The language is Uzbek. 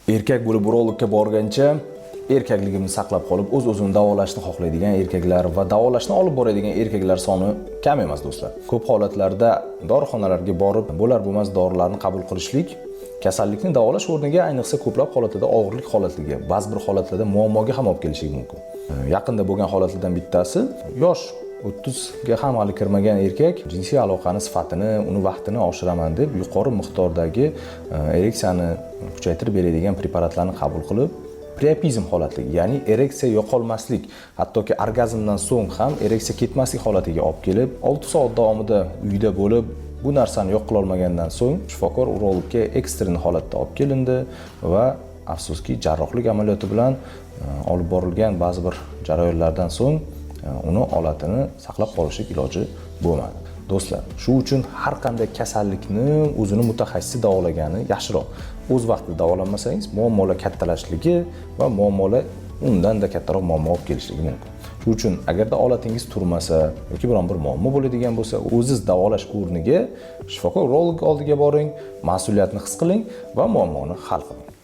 Erkak bo'lib urologga borgancha, erkakligimni saqlab qolib, o'z o'zini davolashni xohlaydigan erkaklar va davolashni olib boradigan erkaklar soni kam emas, do'stlar. Ko'p holatlarda dorixonalarga borib, bo'lar bo'lmas dorilarni qabul qilishlik kasallikni davolash o'rniga, ayniqsa ko'plab holatlarda og'irlik holatiga, ba'zi bir holatlarda muammoga ham olib kelishi mumkin. Yaqinda bo'lgan holatlardan bittasi: yosh, 30 ga ham hali kirmagan erkak jinsiy aloqani sifatini, uni vaqtini oshiraman deb, yuqori miqdordagi ereksiyani kuchaytirib beradigan preparatlarni qabul qilib, priapizm holatligi, ya'ni ereksiya yo'qolmaslik, hattoki orgazmdan so'ng ham ereksiya ketmaslik holatiga olib kelib, 6 soat davomida uyda bo'lib, bu narsani yo'q qilolmagandan so'ng shifokor urologga экстренный holatda olib kelindi va afsuski, jarrohlik amaliyoti bilan olib borilgan ba'zi bir jarayonlardan so'ng uni holatini saqlab qolishlik iloji bo'lmadi. Do'stlar, shu uchun har qanday kasallikni o'zini mutaxassisi davolagani yaxshiroq. O'z vaqtida davolanmasangiz, muammolar kattalashishligi va muammolar undanda kattaroq muammo olib kelishligi mumkin. Shuning uchun agarda olatingiz turmasa yoki biron bir muammo bo'ladigan bo'lsa, o'ziz davolash o'rniga shifokor urolog oldiga boring, mas'uliyatni his qiling va muammoni hal qiling.